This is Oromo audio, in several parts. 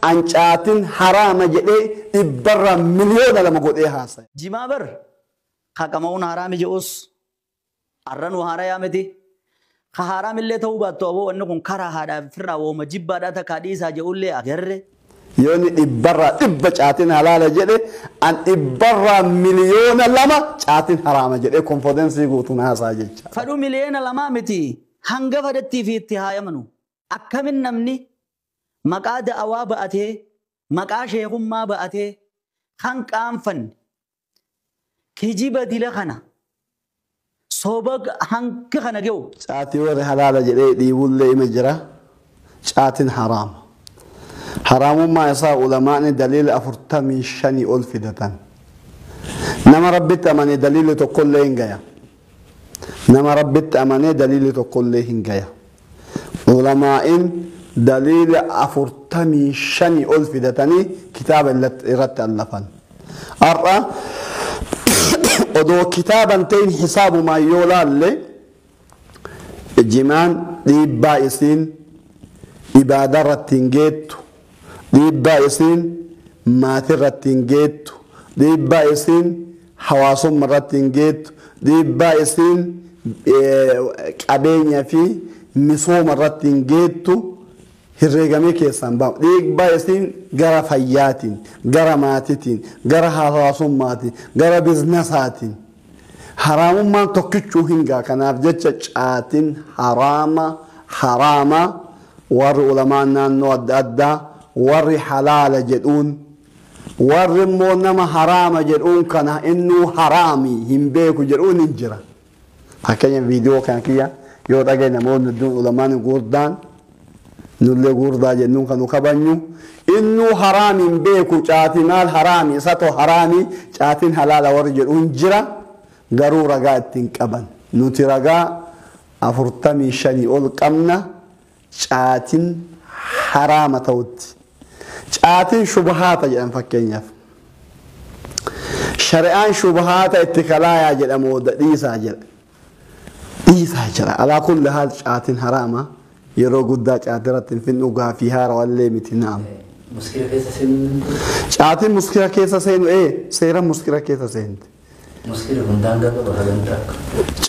An caatiin haraama jedhee dhibbarraa 2,000,000 godhee haasa'e. Jimaa bar haqama'uun haraami je'us arranuu haarayaa miti. Ka haraamillee ta'uu baattu aboo wanni kun karaa haadhaaf firraa wooma jibbaadhaa takkaa dhiisaa je'ullee agarre. Yoo inni dhibbarraa 100 caatiin halaala jedhe an dhibbarraa 2,000,000 caatiin haraama jedhee konfidensii guutuun haasaa jecha. Fadhuu 2,000,000 miti hanga fadhattii fi itti haayamanu. Akkamin namni maqaa da'awaa ba'atee maqaa sheekummaa ba'atee kan qaanfanne kijiba dila kana soba hanga kana ga'u. Caatii warri halaala jedhee dhiibullee ima jira. Caatiin haraama. Haraamummaa isaa ulamaani daliila 45 ol fidatan. Nama rabbitti amanee daliilli tokkollee hin gaya. Nama rabbitti amanee daliilli tokkollee hin gaya. Ulamaa'in daliila 45 ol fidatanii kitaaba irratti allafan. Har'a odoo kitaaban ta'in hisaabumaan yoo laalle jimaan dhiibbaa isiin ibaadaa irratti hin geettu, dhiibbaa isiin maatii irratti hin geettu, dhiibbaa isiin hawaasummaa irratti hin geettu, dhiibbaa isiin qabeenya fi misooma irratti hin geettu herreegamee keessaan ba'u. Dhiibbaa isiin gara fayyaatiin, gara maatiitiin, gara hawaasummaatiin, gara biizinasaatiin. Haraamummaan tokkichuu hin ga'a. Kanaaf jecha caatiin haraama, haraama warri ulamaan naannoo adda addaa warri halaala jedhuun warri immoo nama haraama jedhuun kana innuu haraami hin beeku jedhuun hin jira. Fakkeenya viidiyoo kana kiyya yoo dhagaye namoonni hedduun ulamaan gurguddaan nullee gurguddaa jennuun kan nu kabajnu innuu haraami hin beeku caatii maal haraami isa too haraami caatiin halaala warri jedhuun jira garuu ragaa ittiin qaban. Nuti ragaa 45 ol qabna caatiin haraama ta'utti. Caatiin shubahaata jedhan fakkeenyaaf. Shari'aan shubahaata itti kalaayaa jedhamu dhiisaa jedha. Dhiisaa jedha. Alaa kulli haal caatiin haraama. Yeroo guddaa caatii irratti hin finnu gaafii haarawallee miti naam. Muskira keessa seenu. Caatiin muskira keessa seenu seera muskira keessa seenti. Muskirri kun daangaa qaba hagantaa.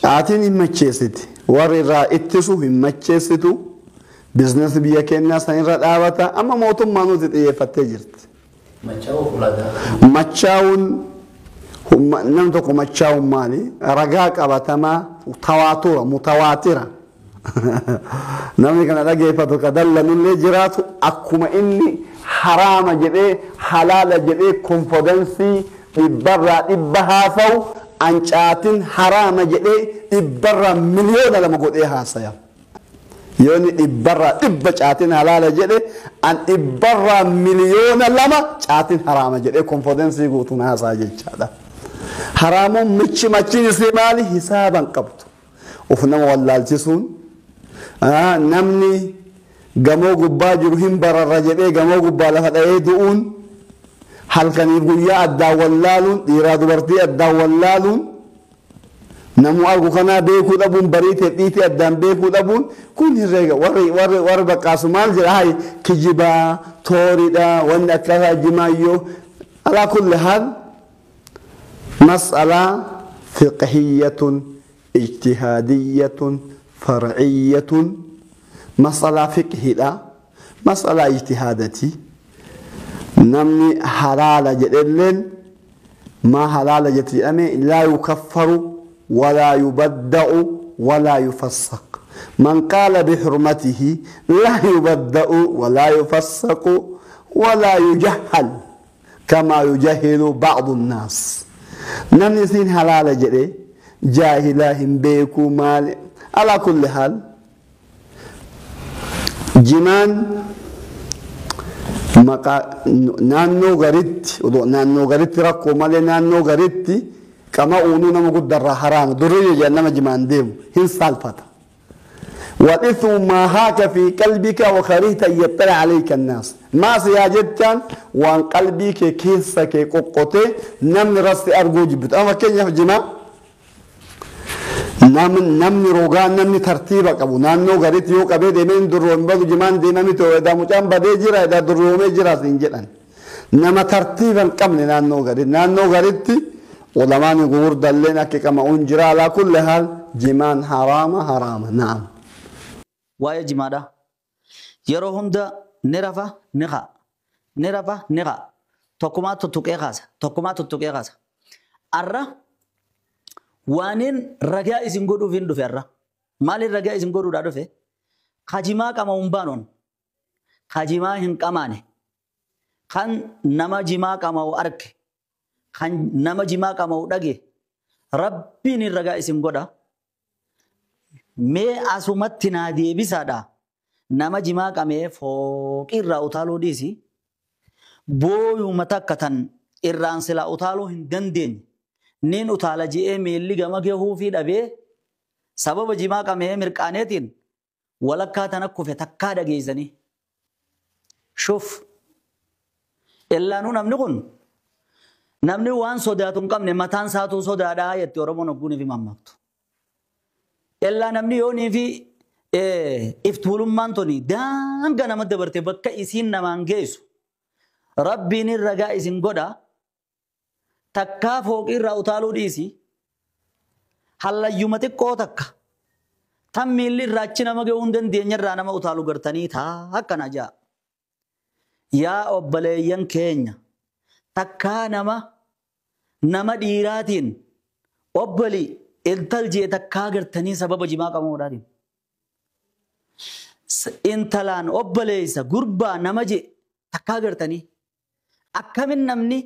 Caatiin hin macheessiti. Warri irraa ittisu hin macheessitu. Biizinasii biyya keenyaa san irra dhaabata. Amma mootummaa nuti xiyyeeffattee jirti. Machaa'uu ulaagaa. Machaa'uun nam tokko machaa'uun maali? Ragaa qabatamaa tawaatura mutawaatira. Namni kana dhageeffatu ka dallanullee jiraatu akkuma inni haraama jedhee halaala jedhee konfidensii dhibbarraa 100 haasa'u an caatiin haraama jedhee dhibbarraa 2,000,000 godhee haasaya. Yoo inni dhibbarraa 100 caatiin halaala jedhe an dhibbarraa 2,000,000 caatiin haraama jedhee konfidensii guutuun haasaa jechaadha. Haraamuun michi machiin isii maali? Hisaaban qabdu. Of nama wallaalchisuun namni gamoo gubbaa jiru hin bararra jedhee gamoo gubbaa lafa dha'ee du'uun halkaniif guyyaa addaan wallaaluun dhiiraa dubartii addaan wallaaluun namuu argu kanaa beekuu dhabuun bariitee dhiitii addaan beekuu dhabuun kun herreega warri warri baqqaasu maal jedha hayi kijibaa tooriidha wanni akkasaa jimaayyoo alaa kulli haal mas'alaa fiqhiyyatun ijtihaadiyyatun farciyyatun mas'alaa fiqhiidha mas'alaa ijtihaadati. Namni halaala jedhelleen maa halaala jette jedhame laa yukaffaru walaa yubadda'u walaa yufassaq. Man qaala bihurmatihi laa yubadda'u walaa yufassaqu walaa yujahhal kamaa yujahhilu ba'du nnaas. Namni isiin halaala jedhe jaahilaa hin beeku maali alaa kulli haal jimaan maqaa naannoo garitti odoo naannoo garitti rakkoo malee naannoo garitti qama uunuu nama guddarraa haraama durri jedhan nama jimaan deemu hin saalfata. والإثم ما هاك في قلبك وكرهت أن يطلع عليك الناس. ما سياجتان وان قلبك كيسك قوقته نمن راسي أرجو جبت. أما كين يا جماعة Namni rogaa namni tartiiba qabu naannoo garitti yoo qabee deemee hin durroon badu jimaan deemame ta'u edaa mucaan badee jira edaa durroomee jiraas hin jedhan. Nama tartiiba hin qabne naannoo garitti naannoo garitti ulamaan gurguddalleen akka qama'uun jira alaa kulli haal jimaan haraama haraama naam. Waa'ee jimaadha. Yeroo hunda ni rafa ni ka'a. Ni rafa ni ka'a. Tokkumaa tuttuqee kaasa. Tokkumaa tuttuqee kaasa. Arra waaniin ragaa isin godhuuf hin dhufe arra. Maaliin ragaa isin godhuudhaa dhufe? Kajimaa qama'uun hin baanoon. Kajimaa hin qamaane. Kan nama jimaa qama'u arge. Kan nama jimaa qama'u dhage. Rabbiin hin ragaa isin godha. Mee asumatti naa deebisaadha. Nama jimaa qamee fooqii irraa utaaluu dhiisi. Booyuma takka tan irraan silaa utaaluu hin dandeenye. Niin utaala je'ee miilli gama gahuufii dhabee sababa jimaa qamee mirqaaneetiin walakkaa tana kufe takkaa dhageessanii. Shuf. Illaanuu namni kun namni waan sodaatu hin qabne mataan isaatuu sodaadhaa jetti Oromoon hogguunii fi mammaaktu. Illaa namni yoonii fi iftuulummaan tuni daanga nama dabarte bakka isiin namaan geessu. Rabbiin ragaa isin godha. Takkaa fooqii irraa utaaluu dhiisi. Hallayyuma xiqqoo takka. Tan miilli irraa achi nama ga'uu hin dandeenye irraa nama utaalu gartanii taa akkana ja'a. Yaa obboleeyyan keenya takkaa nama dhiiraatiin obboli intal jee takkaa gartanii sababa jimaa qabamuudhaatiin. Intalaan obboleessa gurbaa nama jee takkaa gartanii akkamin namni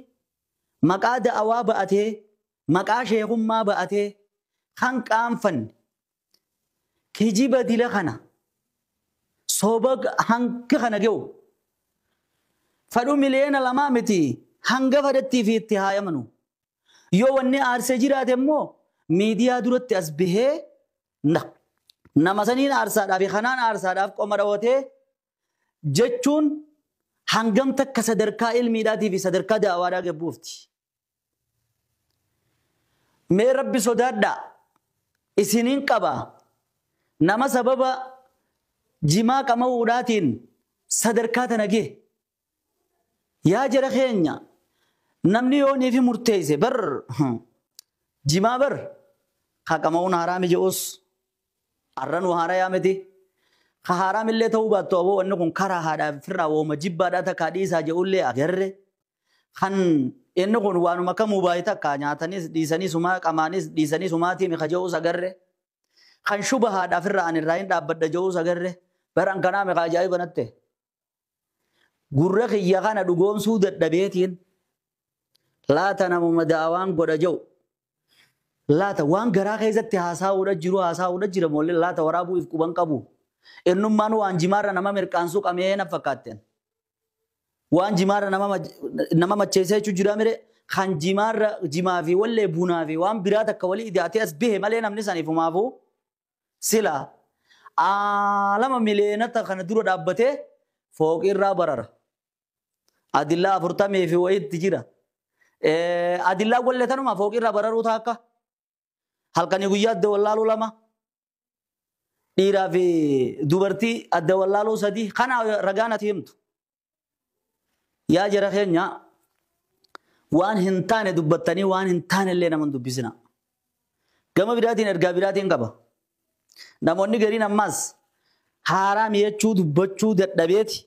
maqaa da'awaa ba'atee maqaa sheekummaa ba'atee kan qaanfanne kijiba dila kana soba hanga kana ga'u fadhu miliyoona 2 miti hanga fadhattii fi itti haayamanu yoo wanni aarsee jiraate immoo miidiyaa duratti as bahee nama saniin aarsaadhaaf kanaan aarsaadhaaf qoma dhawatee jechuun hangam takka sadarkaa ilmiidhaatii fi sadarkaa da'awaadhaa gabbuufti. Mee Rabbi sodaadhaa isiniin qaba nama sababa jimaa qama'uudhaatiin sadarkaa tana gee. Yaa jara keenya namni yoonii fi murteesse bar jimaa bar haa qama'uun haraami je'us arranuu haarayaa miti. Ka haraamillee ta'uu baattu aboo wanni kun karaa haadhaaf firraa wooma jibbaadhaa takkaa dhiisaa je'ullee agarre. Kan inni kun waanuma kamuu baay'ee takkaa nyaatanis dhiisanii sumaa qamaanis dhiisanii sumaatii mika je'us agarre. Kan shuba haadhaaf irraa ani irraa hin dhaabbadha je'us agarre. Baran kanaa mika ajaa'iba natte. Gurra kiyya kana dhugoomsuu dadhabeetiin laata namuma da'awaan godha je'u. Laata waan garaa keessatti haasa'uudha jiru haasa'uudha jira moollee laata waraabuu if quban qabu. Innummaan waan jimaarra nama mirqaansuu qamee na fakkaatteen. Waan jimaarra nama macheessee jechuu jira mire kan jimaarra jimaa fi wallee bunaa fi waan biraa takka walii idaatee as bahe malee namni saniif humaafuu sila aalama mileenata kana dura dhaabbatee fooqirraa barara. Adillaa 40 fi wayiitti jira. Adillaa wallee tanuma fooqirraa bararuu taakka. Halkanii guyyaa adda wallaaluu 2. Dhiiraa fi dubartii adda wallaaluu 3 kana ragaan ati himtu. Yaa jara keenya waan hin taane dubbattanii waan hin taane illee nama hin dubbisina. Gama biraatiin ergaa biraatiin qaba. Namoonni gariin ammas haaraa mi'achuu dubbachuu dadhabeeti.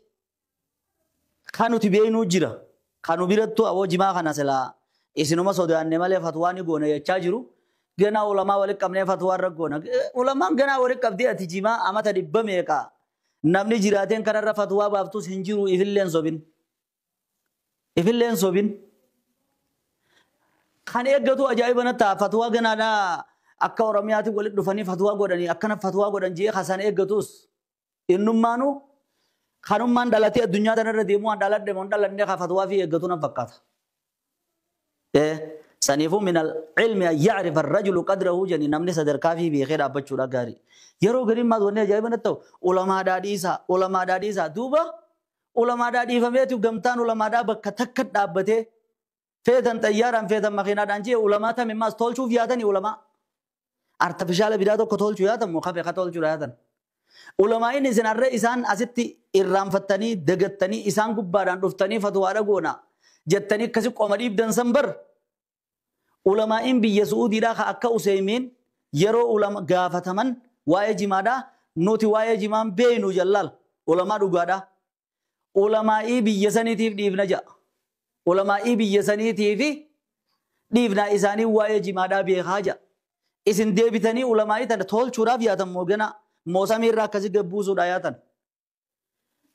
Kan nuti beeknuu jira. Kan nu birattuu aboo jimaa kana silaa isinuma sodaanne malee fatwaa ni goona jechaa jiru. Ganaa ulamaa walitti qabnee fatwaa irra goona. Ulamaan ganaa walitti qabdee ati jimaa amata 100 meeqa. Namni jiraateen kanarra fatwaa baaftus hin jiru ifilleen sobin. Ifilleen sobin. Kan eeggatu ajaa'iba na ta'a fatwaa ganaadhaa akka Oromiyaatti walitti dhufanii fatwaa godhanii akkana fatwaa godhan jee kasan eeggatus. Innummaanuu kanummaan dhalatee addunyaa tanarra deemuu waan dhaladhe moo hin dhalanne ka fatwaa fi eeggatu na fakkaata. Saniifuu min al-ilmi an ya'rifa ar-rajulu qadrahu jedhanii namni sadarkaa fi beekee dhaabbachuudha gaarii. Yeroo gariin maal wanni ajaa'iba natti ta'u ulamaadhaa dhiisaa ulamaadhaa dhiisaa duuba ulamaadhaa dhiifameetu gamtaan ulamaadhaa bakka takka dhaabbatee feetan xayyaaraan feetan makiinaadhaan jee ulamaa tami maas tolchuuf yaatanii ulamaa. Artifishaala bidaa tokko tolchuu yaatan moo kafe ka tolchuu yaatan. Ulamaa'iin isin harree isaan asitti irraanfattanii dagattanii isaan gubbaadhaan dhuftanii fatwaadha goona jettanii akkasi qoma dhiibdan san bar. Ulamaa'iin biyya Su'uudiidhaa ka akka Useymiin yeroo ulama gaafataman waa'ee jimaadhaa nuti waa'ee jimaan beeynu jallaal ulamaa dhugaadhaa. Ulamaa'ii biyya saniitiif dhiifna ja'a. Ulamaa'ii biyya saniitiif dhiifnaa isaanii waa'ee jimaadhaa beekaa ja'a. Isin deebitanii ulamaa'ii tana tolchuudhaaf yaatan moo gana moosamii irraa akkasii gabbuusuudha yaatan.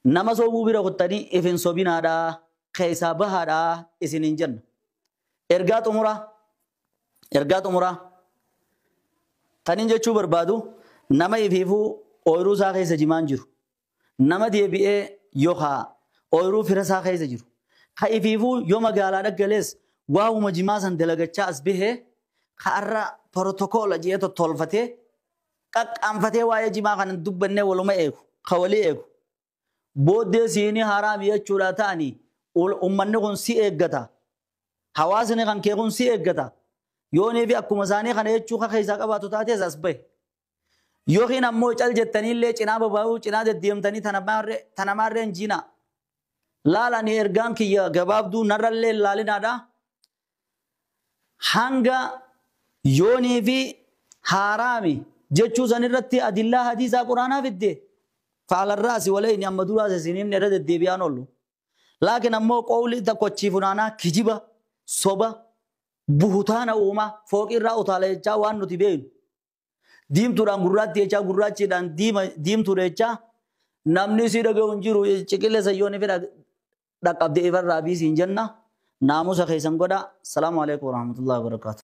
Nama sobuu bira kuttanii ifin sobinaadhaa keessaa bahaadhaa isin hin jenna. Ergaa xumuraa. Ergaa xumuraa. Taniin jechuu barbaadu nama ifiifuu ooyiruu isaa keessa jimaan jiru. Nama deebi'ee yookaan ooyiruu fira isaa keessa jiru. Ka ifiifuu yoo magaalaa dhaggalees waa'uma jimaa san dalagachaa as bahee ka har'a protokoola jee tottolfatee qaqqaanfatee waa'ee jimaa kana dubbannee waluma eegu ka walii eegu. Booddee siinii haraami jechuudha ta'anii uummanni kun si eeggata. Hawaasni kan kee kun si eeggata. Yoonii fi akkuma isaanii kana jechuu ka keessaa qabaatu taates as bahe. Yookiin ammoo cal jettaniillee cinaa babaa'uu cinaa deddeemtanii tanamaarree hin jiina. Laalanii ergaan kiyya gabaabduu narrallee laalinaadha. Hanga yoonii fi haaraami jechuu san irratti adillaa hadiisaa quraanaa fidde. Faalarraasi walayni amma duraas isiniin irra deddeebi'aan oolu. Laakiin ammoo qowli tokkochii funaanaa kijiba soba buhutaana uumaa fooqirraa utaala jechaa waan nuti beeknu. Diimtuudhaan gurraatti jechaa gurraachiidhaan diimtuudha jechaa namni si dhaga'u hin jiru ciqilee sayyoon fi dhaqqabdee ifarraa biisiin jenna. Naamusa keessan godha. Salaamu alaikum warahmatullahi wabarakatuh.